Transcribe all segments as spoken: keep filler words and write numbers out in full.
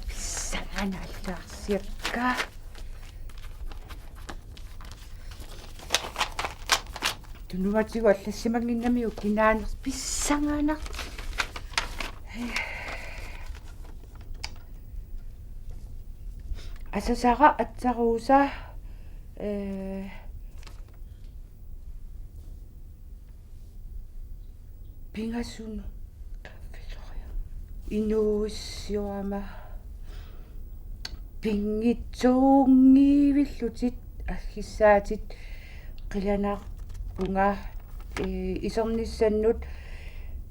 Pissanganaq allagarsiakka. Tunuatigut allassimannginnamiuk kinaanersoq, pissanganaq. Asasara atsaruusa, ee, pingasunut inuuissiorama pinngitsuunngivillutit, aggissaatit, qilanaarpunga, ee, isernissannut,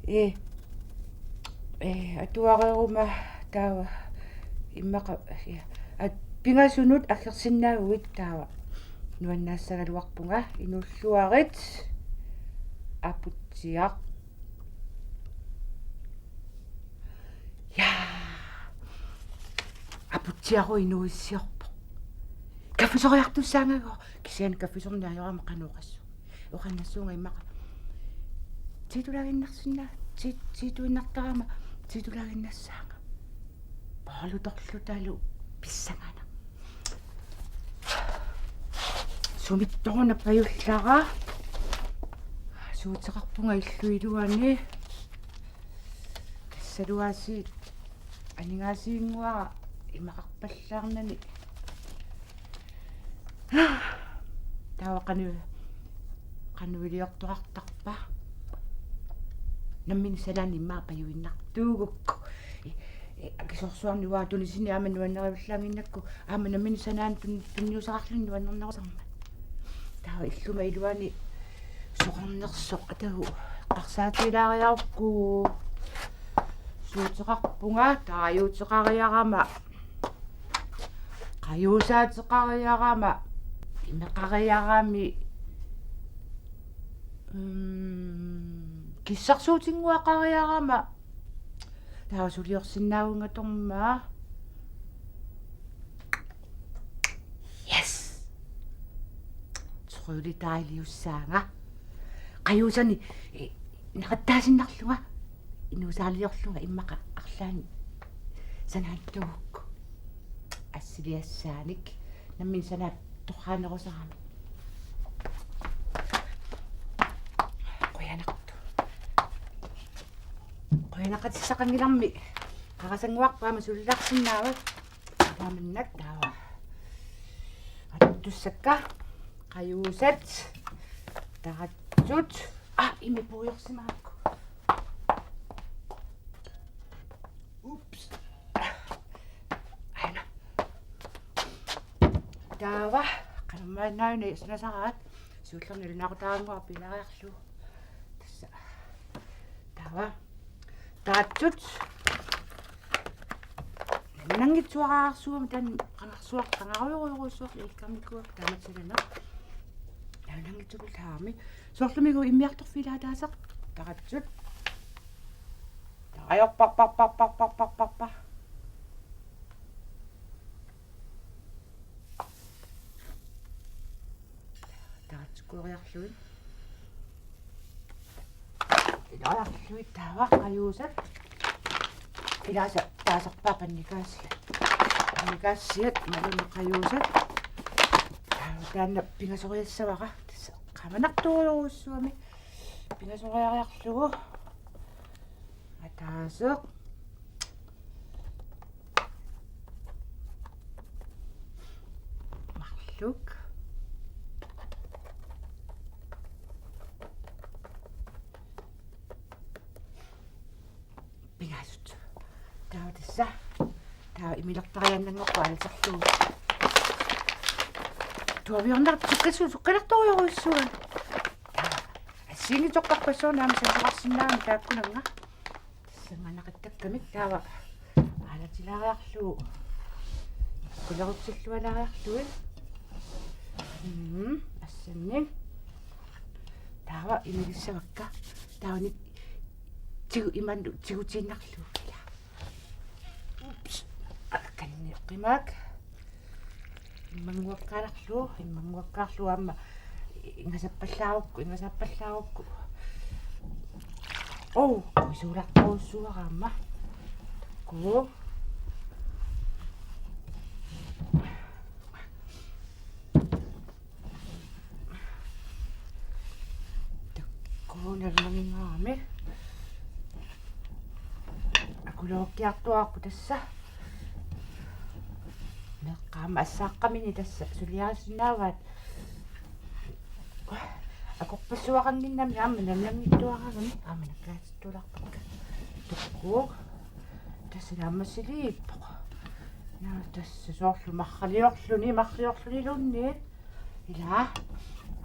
ee, ee, atuareeruma taava immaqa, ee, at-, pingasunut aggersinnaaguit taava nuannaassagaluarpunga. Inuulluarit, Aputsiaq. Ja. Aputsiaruk inuuissiorpoq. Kaffisoriartussaagakku, kisianni kaffisorneq ajorama qanoq oqassuunga. Oqannassuunga immaqa. Tiitulaaginnarsinnaa-, ti-, tiituinnartarama, tiitulaaginnassaanga. Palutorlutalu, pissanganaq. Sumittoruna pajullara. Suuteqarpunga illup iluani. Tassaluaasiit aningaasivinnguara imaqarpallaarnani. Taava qanu-, qanoq iliortoqartarpa? Nammineq sanaani immaqa pajuinnartuugukku. I-, i-, akisoorsuarni uanga tunisini aamma nuannarivallaannginnakku, aamma nammineq sanaani tun-, tunniussaqarluni nuannernerusarmat. Taava illuma iluani soqarnersoq atagu eqqarsaatigilaariarukku. Suuteqarpunga, taajuuteqariarama, qajuusaateqariarama, imeqariarami, mm, kissarsuutinnguaqariarama, taava suliorsinnaavunga torma. Yes. Trylledeiliussaanga. Qajuusani, eh, naqattaasinnarlunga. Inuusaaliorlunga immaqa arlaanni sanaantuugukku. Assiliassaanik. Nammineq sanaat torraanerusarami. Qujanartoq. Qujanaqatissaqanngilarmi. Qarasannguarput aamma sulilaarsinnaavat. Taamannak taava. Attussakka. Qajuusat. Taratsut. Ah, imi puiorsimaakku. Ups. Aana. Taava, qanormaannaani sanasaraat, siullerni ilunaaqutaannguaq pilaariarlugu. Tassa. Taava. Taratsut. Nangitsuararsuugami taanna qangarsuaq, qangarujorujorujussuaq ilkamikuak taamatut sananeq. Nangitsukullaarami. Soorlumi uku immiartorfiit ilaataaseq. Taratsut. Ajorparparparparparparparpar. Taratsukoriarlugit. Ilariarlugit taava qajuusat. Ilaasa taasarpaat pannikaasiat. Pannikaasiat imaluunniit qajuusat. Taava taanna pingasoriassavara. Tassa qamanartorujussuugami. Pingasoriariarlugu. Ataaseq. Marluk. Pingasut. Taava tassa. Taava imilertariaannanngorpoq aalisarlugu. Tuaviornartoq sukkasuu sukkanertorujorujussuuvoq. Taava. Assigiinngitsorpassuarnik aamma sanilliorsinnaammat taakkunannga. Sanganaqittakkamik taava aalatilaariarlugu. Ulerutsillualaariarlugit. Mm, assannik. Taava imilissavakka. Taavanik tigu imannu tigutiinnarlugu. Ups. Akanni qimak. Immannguaqqaarlugu, immannguaqqaarlugu aamma ingasappallaarukku, ingasappallaarukku. Oh, kuisuulartorujussuuara aamma. Ku. Takkuuna nalunanngorami. Akuloorukkiartuaarput tassa. Meeqqat aamma assaaqqamini tassa suliarisinnaavaat. Akorpassuaqannginnami aamma nalunanngitsuaragami aamma nakkaatittuularpakka. Takkuuk. Tassa naammassiliippoq. Naa tassa soorlu marraliorluni, marraliorluniluunniit. Ila.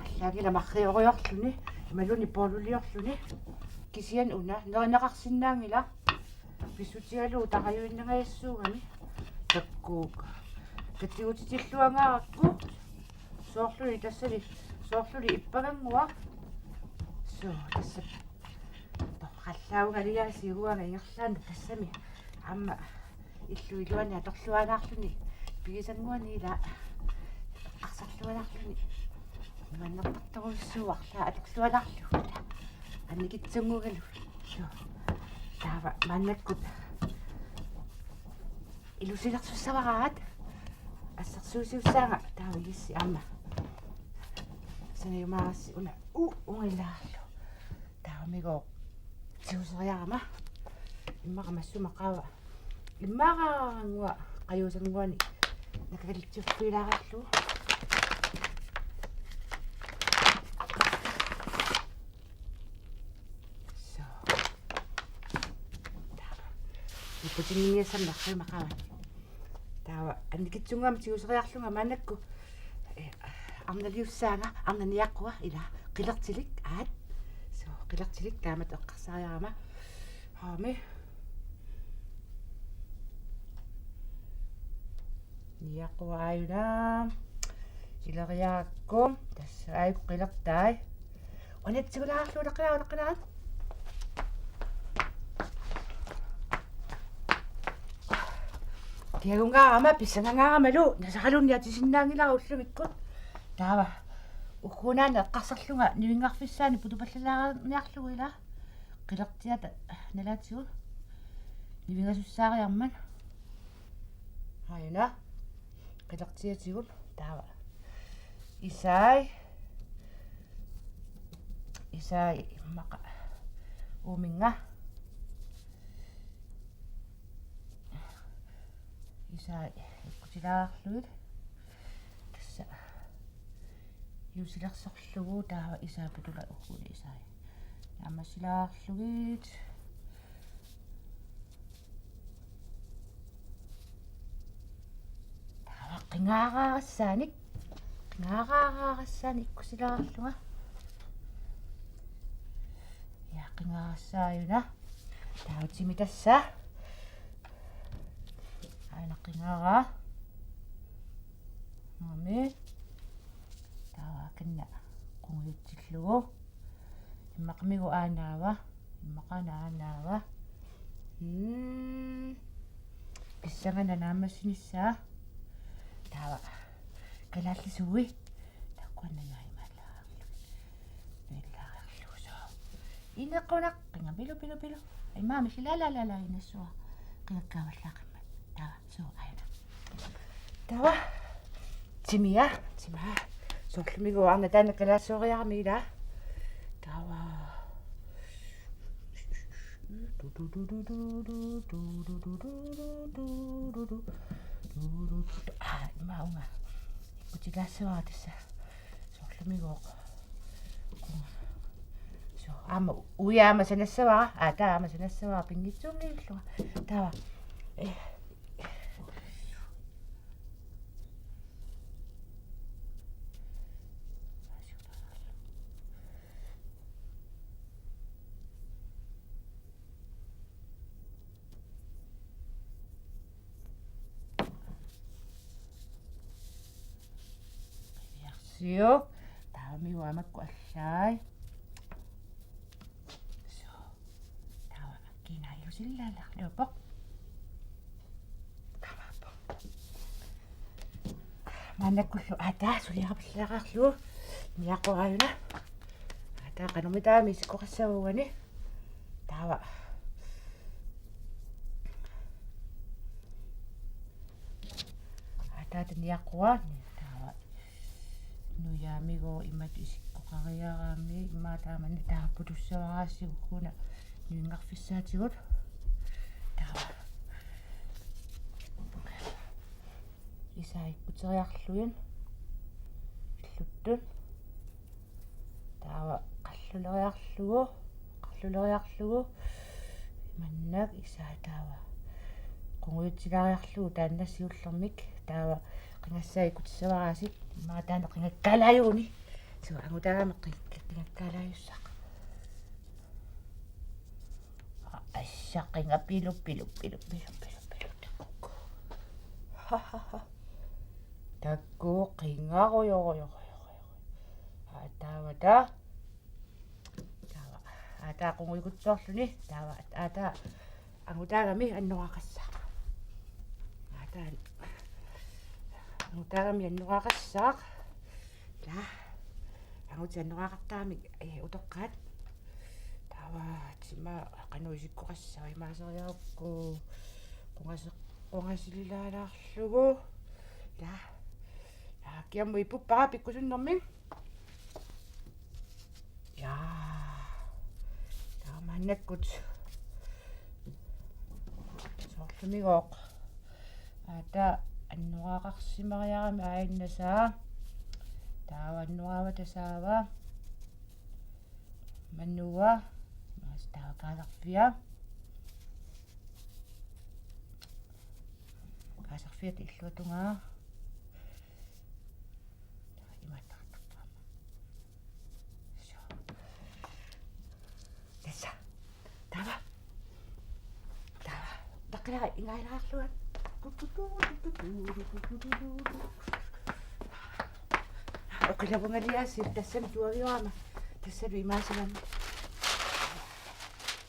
Allaanngilaq marralioriorluni. Imaluunniit poorluliorluni. Kisianni una nerineqarsinnaanngilaq. Pissutigalugu tarajuinnangajassuugami. Takkuuk. Katigutitilluangaarakku. Soorluli tassali. Soorluli ippagannguaq. Soo, tassa. Torrallaavunga aliaasiuguanga ingerlaannaq tassami. Aamma illup iluani atorluaannarluni. Pigisannguani ila. Arsarluaannarluni. Mannertartorujussuuarla atorluaannarlugu. Annikitsunnguugalu. Soo. Taava maannakkut. Ilusilersussavaraat. Assersuusiussaanga taava ilissi aamma. Sanajumaarassi una u ungilaarlu. Taavamigooq tiguseriarama. Immaqa massuma qaava. Immaqa qajuusannguani. Nakalitsiuffiilaarallu. Soo. Taava. Iputinngiassamma qimaqavat. Taava annikitsunnguamik tiguseriarlunga maannakkut. Eh, arnaliussaanga, arnaniaqqua ila qilertilik aat. Soo, qilertilik taamatut eqqarsariarama. Haami. Niaqqua aajuna. Ileriarakku. Tassa aajukku qilertai. Unatsigulaarlu unaqqinaa, unaqqinaa. Kiagungaarama pissangangaaramalu nasaqaluunniit atisinnaanngilara ullumikkut. Taava. Ukkuunaana eqqarsarlunga nivinngarfissaani putupallalaarniarlugu ila. Qilertiata nalaatigut. Nivingasussaariarmat. Aajuna. Qilertiatigut taava. Isai. Isai immaqa. Uuminnga. Isai ikkutilaarlugit. Tassa. Iusilersorlugu taava isai putula ukkuli isai. Naammassilaarlugit. Taava qingaaraarassaanik. Qingaaraarassaanik ikkusilaarlunga. Ja qingaarassaajuna. Taava timi tassa. Aana qingaaraa. Mami. Taava akanna qungujutsillugu. Immaqamigu aanaava. Immaqaana aanaava. Mm. Pissanganaq naammassinissaa. Taava. Kalaallisui. Takuanna naimalla. Nillaagarlugu soo. Inequnaq. Qinga pilu, pilu, pilu. Immaqa misi la, la, la, la, inassua. Qingakkaavallaaqimmat. Taava, soo, aajuna. Taava. Timia, timaa. Soorlumi uanga taanna kalaallisoriarami ila. Taava. Aa, immaqa uunga. Ikkutilaassavara tassa. Soorlumigooq. Soo, aamma uia aamma sanassavara. Aa, taava aamma sanassavara pinngitsuunngillugu. Taava. Eh. Siu, taava miuamakku allai. So. Taava kiinaajusillaalaarluupoq. Taava. Maannakkullu aataa suliarapallaqarlugu. Niaqoraajuna. Aataa qanormitaami isikkoqassava uani. Taava. Aataa taniaqua. Taava. Nujaamigu imatut isikkoqariarami, immaqa taamani taapputussavaraasiuk una nuingarfissaatigut. Taava. Isai ikkuteriarlugit. Illuttut. Taava qalluleriarlugu, qalluleriarlugu. Imannak isai taava. Qungujutsilaariarlugu taanna siullermik. Taava qingassaa ikkutissavaraasiuk. Immaqa taanna qingakkaalaajuguni. Suu angutaagami qing-, qingakkaalaajussaaq. Assa qinga pilu, pilu, pilu, pilu, pilu, pilu, takkukku. Takkuu qinga, rojo, rojo, rojo, rojo. Aa, taava taa. Taava. Aa, taa qungujukutsoorluni. Taava, aa, taa angutaagami annoraaqassaaq. Aa, taa angutaagami annoraaqassaaq. Ila. Angutit annoraaqattaramik, eh, utoqqaat. Taava, tima qanoq isikkoqassava imaaseriarukku. Qungase-, qungasillaalaarlugu. Ila. Ila, kiamu ippuppara pikkusunnermik. Ja. Taava maannakkut. Soorlumigooq. Aataa annoraaqarsimariarami aajunnasaa. Taava annoraavata tasaava. Manua. Maas taava kaasarfia. Kaasarfiata illuatungaa. Taava imaattartarpara. So. Tassa. Taava. Taava. Taqqilaa ingailaarluan. Oqilavungaliaasiit tassani tuaviorama. Tassalu imaasimami.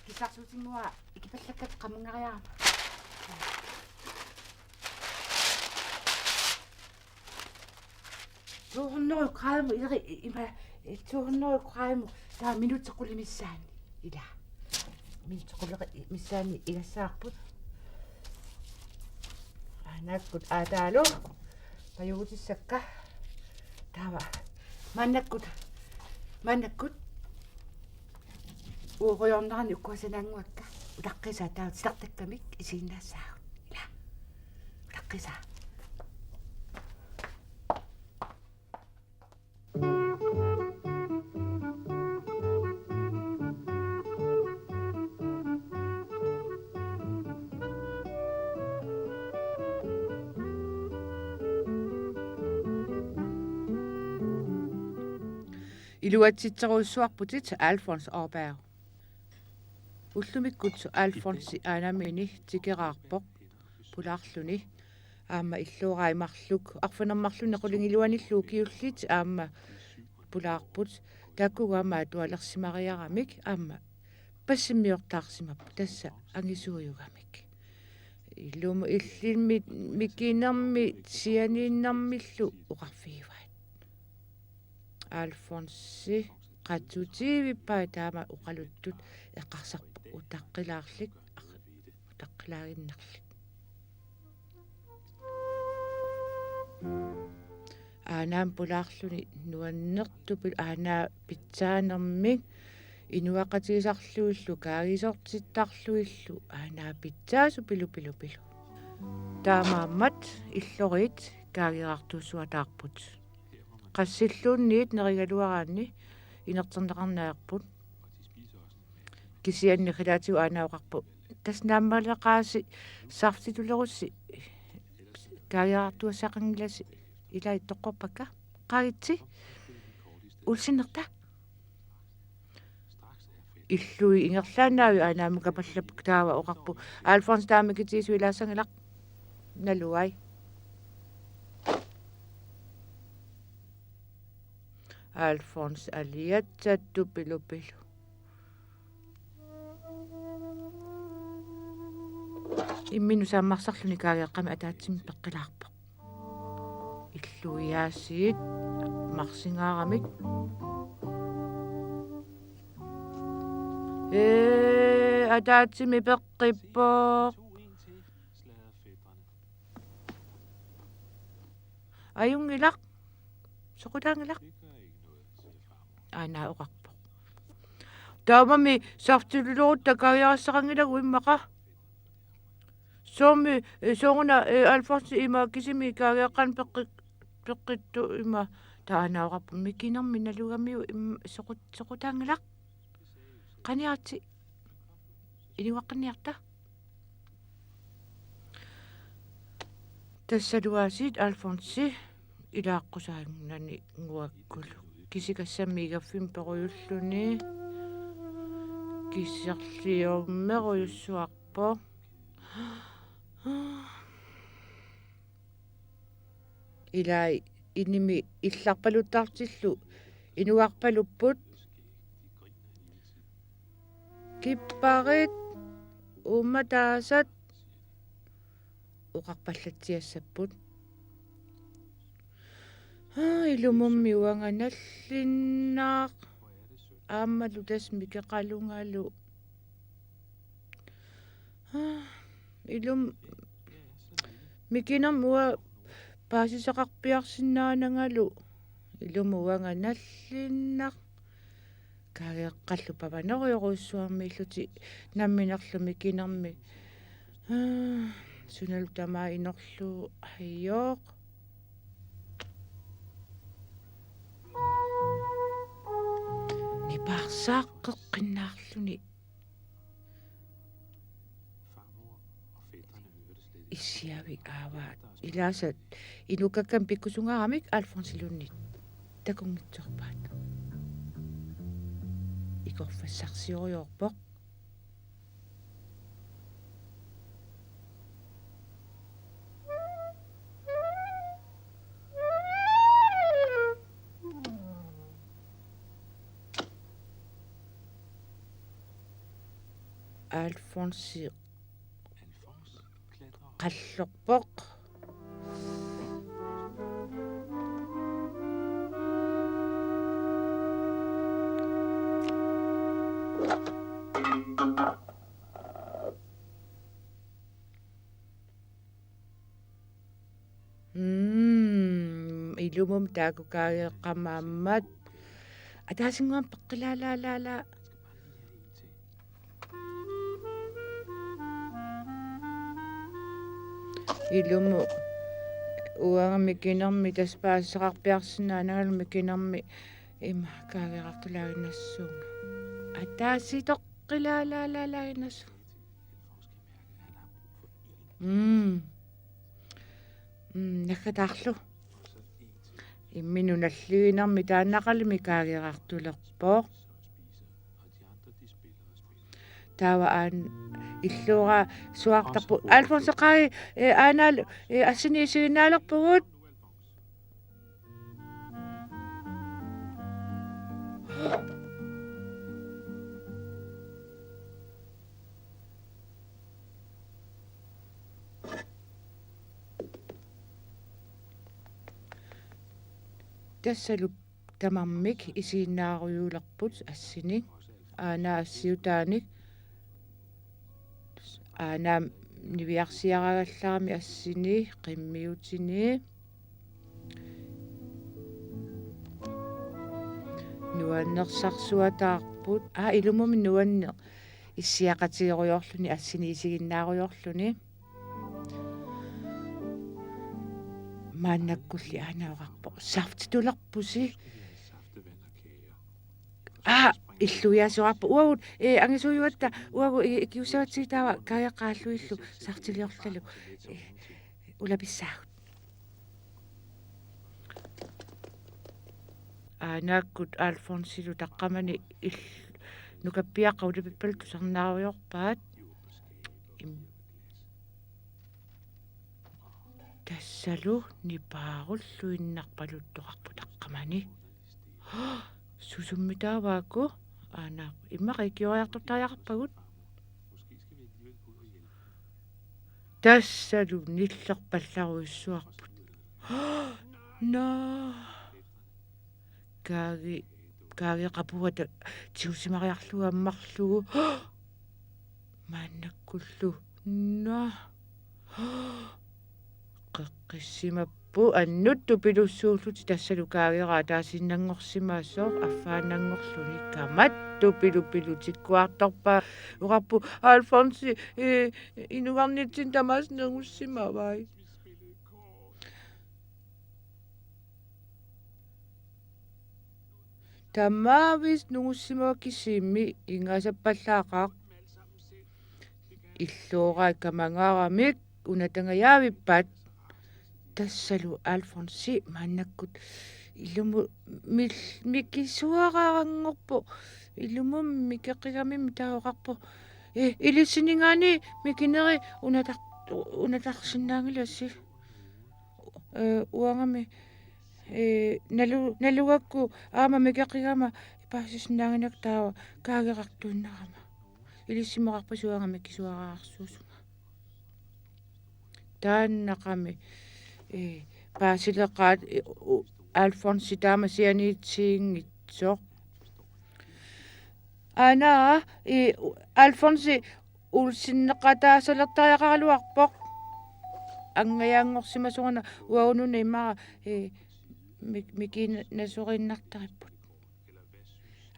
Kissarsuutinnguara ikipallakkat qamunngariarama. To hundrede grader, ila, ima, to hundrede grader, taava minutsit qulit missaanni, ila. Minutsit qulit missaanni igassaarput. Aanakkut aataalu, pajugutissakka. Taava, maannakkut, maannakkut. Uoqujornerani ukkuassanaannguakka. Utaqqisaa taava titartakkamik isiginnaassaagut. Ila. Utaqqisaa. Iluatsitserujussuarputit Alfons Åberg. Ullumikkut Alfonsi Aanammini tikeraarpoq pulaarluni aamma illuurai marluk arfineq-marlunnik qulingiluanillu ukiullit aamma pulaarput taakkuugu aamma atualersimariaramik aamma passimmiortaarsimapput tassa angisuujugamik. Ilumut illimmi mikinermi sianiinnermillu oqarfigivaat. Alfonsi qatsutiivippai taama oqaluttut eqqarsarpoq utaqqilaarlik, aq-, utaqqilaaginnarlik. Aanaamik pulaarluni nuannertupillu aanaa pitsaanermik inuiaqatigisarlugillu kaagisortittarlugillu aanaa pitsaasut pilu pilu pilu. Taamaammat illoriit kaagiartuussuataarput. Qassilluunniit nerigaluaraanni inerterneqarneq ajorput. Kisianni Naggataatigut aana oqarpoq: Tassa naammaleqaasi saftitulerussi kaagiartuussaqanngilasi, ilai toqqorpakka. Qaagitsi. Ulsinerta. Illui ingerlaannavik aanaamik kapallappoq taava oqarpoq: Alfons, taama mikitigisut ilaassanngilaq. Naluai. Alfons aliatsattu pilupilu. Imminut saammarsarluni kaageeqqami ataatsimik peqqilaarpoq. Illuiaasiit marsingaaramik. Ee, ataatsimik peqqippoq. Ajunngilaq. Soqutaanngilaq. Aana oqarpoq. Taamami saftilulerutta kaageerassaqanngilagut immaqa. Soormi, eh, sooruna, eh, Alfonsi ima kisimi kaageeqqanik peqqi-, peqqittoq ima. Taava aana oqarpoq mikinermi nalugamiuk im-, soqut-, soqutaanngilaq. Qaniaritsi. Inuaqqinniarta. Tassalu aasiit Alfonsi ilaaqqusaannani kisikassammi igaffimmi perujulluni. Kiserliornerujussuarpoq. Ilai inimi illarpaluttartillu inuarpalupput. Kipparit uummataasat oqarpallatsiassapput. Aa, ilumummi uanga nallinnaq. Aammalu tassa mikeqalungalu. Aa, ilum-, mikinermi uanga paasisaqarpiarsinnaanangalu. Ilumut uanga nallinnaq. Kaageeqqallu pavanerujorujussuarmiillutik namminerlu mikinermi. Aa, sunalu tamaat inorlugu ajooq. Nipaarsaaqqeqqinnaarluni. Issiavik aavaa ilaasa inukkakkamik pikkusungaaramik Alfonsiluunniit takunngitsoorpaat. Ikorfassarsiorujussuuvoq. Alfonsi qallorpoq. Mm, ilumummi taakku kaageeqqamaammat. Ataasinnguamik peqqilaalaalaala. Ilumut uanga mikinermi tassa paasisaqarpiarsinnaanangalu mikinermi ima kaageerartulaaginnassuunga. Ataasiitoqqilaalaalaalaaginnassuunga. Mm. Mm, naggataarlu. Imminut nalliuinermi taannaqalumi kaageerartulerpoq. Taava aana illuarasuartarpoq. Alfonsi qaa, eh, aanaalu, eh, assinik isiginnaalerpugut. Tassalu tamarmik isiginnaarujuulerput assinik. Aana assiutaanik. Aana niviarsiaragallarami assini qimmiutini. Nuannersarsuataarput. Aa, ilumummi nuanneq. Issiaqatigerujoorluni assini isiginnaarujoorluni. Maannakkulli aana oqarpoq: Saftitulerpusi. Aa, illuiasoqarpoq. Uagut, eh, angisuujugatta, uagut, eh, ikiussavatsigit taava kaageqqaalluillu saftiliorlutalu. Eh, ulapissaagut. Aanakkut Alfonsilu taqqamani il-, nukappiaqqat ulapippallu tusarnaarujoorpaat. Im-, tassalu nipaarulluinnarpaluttoqarpoq taqqamani. Susummi taava aaku? Aana, immaqa ikioriartortariaqarpagut. Tassalu nillerpallarujussuarput. Naa. Kaagi, kaageqarpunga ta-, tigusimariarlugu ammarlugu. Maannakkullu. Naa. Qeqqissimapput annut tupilussuullutik, tassalu kaagera ataasiinnanngorsimasoq, affaannanngorluni kamat tupilupilu tikkuartorpaa. Oqarpoq: Alfonsi, ee, inugarnitsinni tamaasa nungussimavai. Tamaavisa nungussimavaa, kisimi ingasappallaaqaaq. Illoorai kamangaaramik unatangajavippat. Tassalu Alfonsi maannakkut ilumut mil-, mikisuararanngorpoq. Ilumut mikeqigami taava oqarpoq: Ee, ilissinngaanniit mikineri unatar-, unatarsinnaanngilassi. Ee, uangami, ee, nalu-, nalugakku aamma mikeqigama paasisinnaannginnakku taava kaagerartuinnarama. Ilissinngoqarpasi uanga mikisuararsuusunga. Taannaqami, ee, paasileqaat, ee, u-, Alfonsi taama sianiitiinngitsoq. Aana, ee, u-, Alfonsi Olseneqataasalertariaqaraluarpoq. Angajaanngorsimasoruna uagununa immaqa, ee, mik-, mikiinasoriinnartaripput.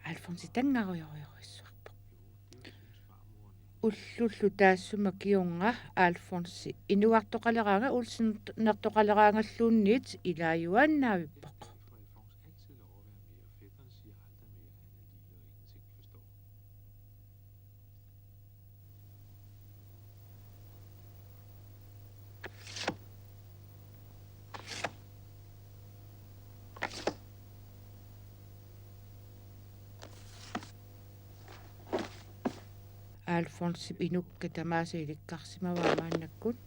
Alfonsi tanngarujorujorujussuarpoq. Ullullu taassuma kingorna Alfonsi inuartoqaleraanga, Olsenertoqaleraangalluunniit ilaajuaannaavippoq. Alfonsip inukkat tamaasa ilikkarsimavaa maannakkut.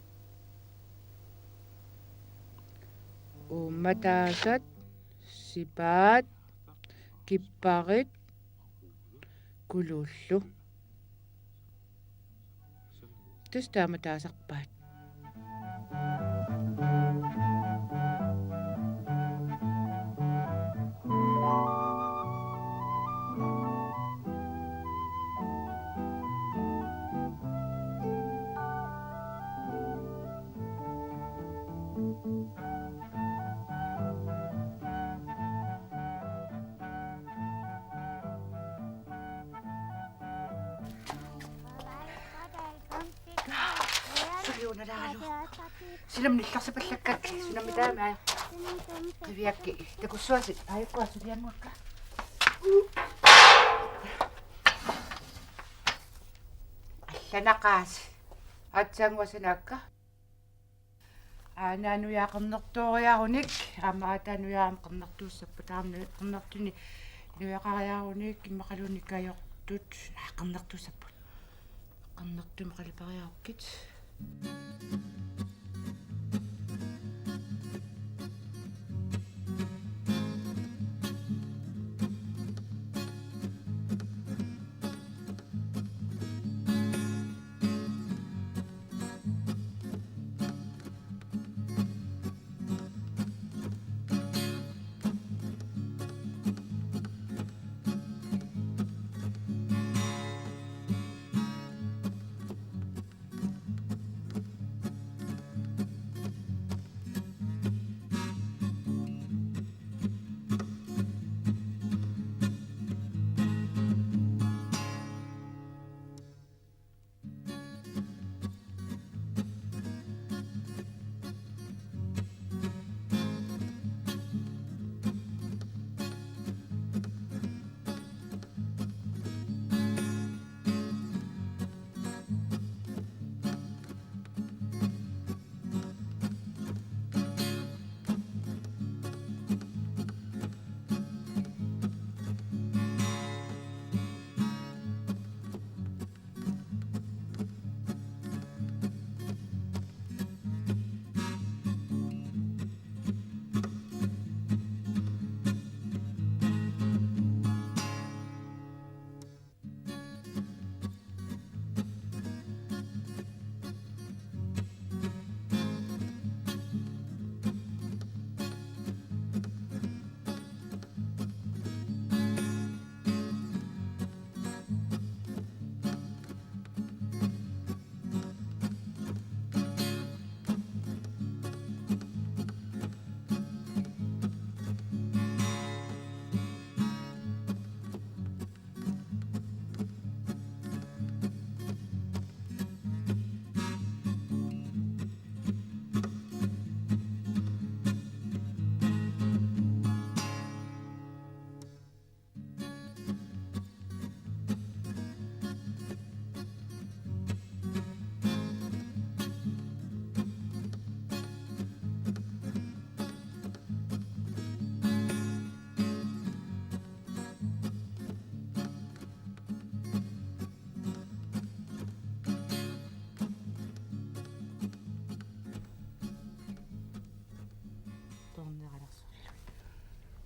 Uummataasat, sipaat, kipparit, kuluullu. Tassa taama taasarpaat. Suli unalaaraluarpoq. Silam nillersipallakkakka, sunami taama. Qiviakki. Takussuasi, aajuku suliannguakka. Allanaqaasi. Aatsaannguaq sanaakka. Aana nujaa qernertooriarunik, aamma aatsaat nujaa aamma qernertuussappat, taava qernertuni nujaqariarunik immaqaluunniit kajortut, aa, qernertuussapput. Qernertumik qalipariarukkit.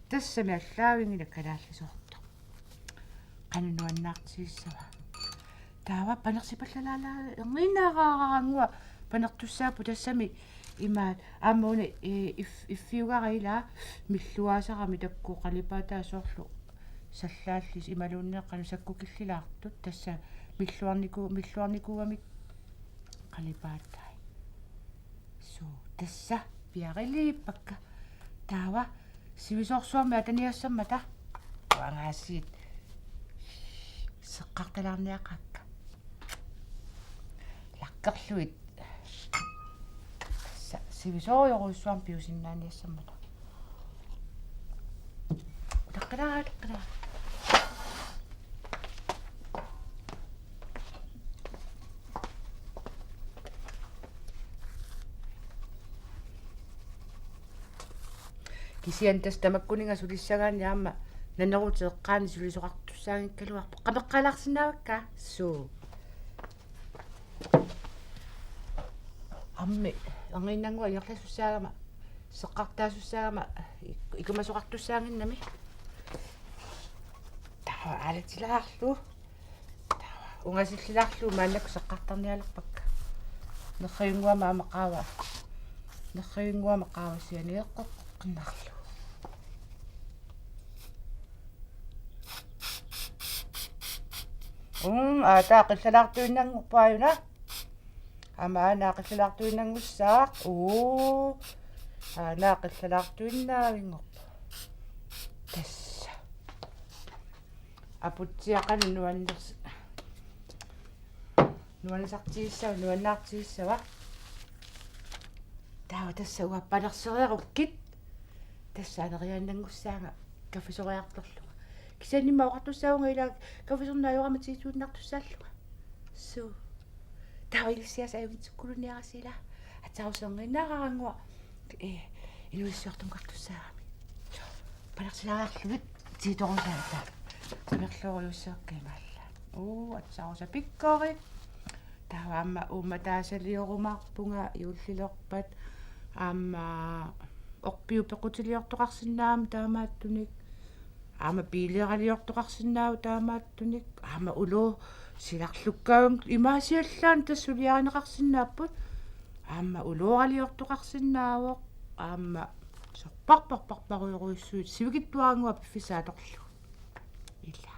Tassami allaavinngilara kalaallisoortoq. Qanoq nuannaartigissava? Taava panersipallalaarlunga erniinnaraangua panertussaapput tassami imaat aamma una, ee, if-, iffiugara ilaa milluaasarami takkua qalipaataa soorlu sallaallisut imaluunniit qanoq sakkukillilaartut tassa milluarniku-, milluarnikuugamik qalipaatai. Suu, tassa piariliippakka. Taava sivisoorsuarmik ataniassammata. Uangaasiit seqqartalaarniaqaakka. Lakkerlugit. Tassa sivisoorujorujussuarmik piusinnaaniassammata. Taqqilaa, taqqilaa. Kisianni tassa tamakkuninnga sulissagaanni aamma naneruteqqaani sulisoqartussaanngikkaluarpoq. Qameqqalaarsinnaavakka? Suu. Aammi, erniinnannguaq ingerlasussaagama, seqqartaasussaagama, ik-, ikumasoqartussaannginnami. Taava aalatilaarlugu. Taava ungasillilaarlugu maannakkut seqqartarnialerpakka. Nerrivinnguama aamma qaava. Nerrivinnguama qaava sianigeqqoqqinnarlugu. Um, aa, taava qillalaartuinnanngorpoq aajuna. Aamma aana qillalaartuinnanngussaaq. Uu. Aana qillalaartuinnaavinngorpoq. Tassa. Aputsiaq qanoq nuanners-, nuannisartigissava, nuannaartigissava. Taava tassa uanga panersereerukkit. Tassa aneriaannanngussaanga kaffisoriartorlunga. Kisianni immaqa oqartussaavunga ilaa kaffisorneq ajorama ti tusind-iinnartussaallunga. Suu. Taava ilissiassaq ajunngitsukkulunniarassi ilaa. Aatsaarussi erniinnaraangua. Ee, inuuissiortukartussaagami. Panersilaariarlugit tiitorusaata. Qamerluurujussaakkami aamma. Uu, aatsaarussi pikkorik. Taava aamma uummataasaliorumaarusunga juullilerpat. Aamma orpiup pequtiliortoqarsinnaammat taamaattunik. Aamma biileraliortoqarsinnaavoq taamaattunik. Aamma ulloq silarlukkaangama imaasiallaannaq tassa suliarineqarsinnaapput. Aamma ulloq aliortoqarsinnaavoq. Aamma sorparparparparujorujussuit sivikitsuaraannguaq piffissaq atorlugu. Ilaa.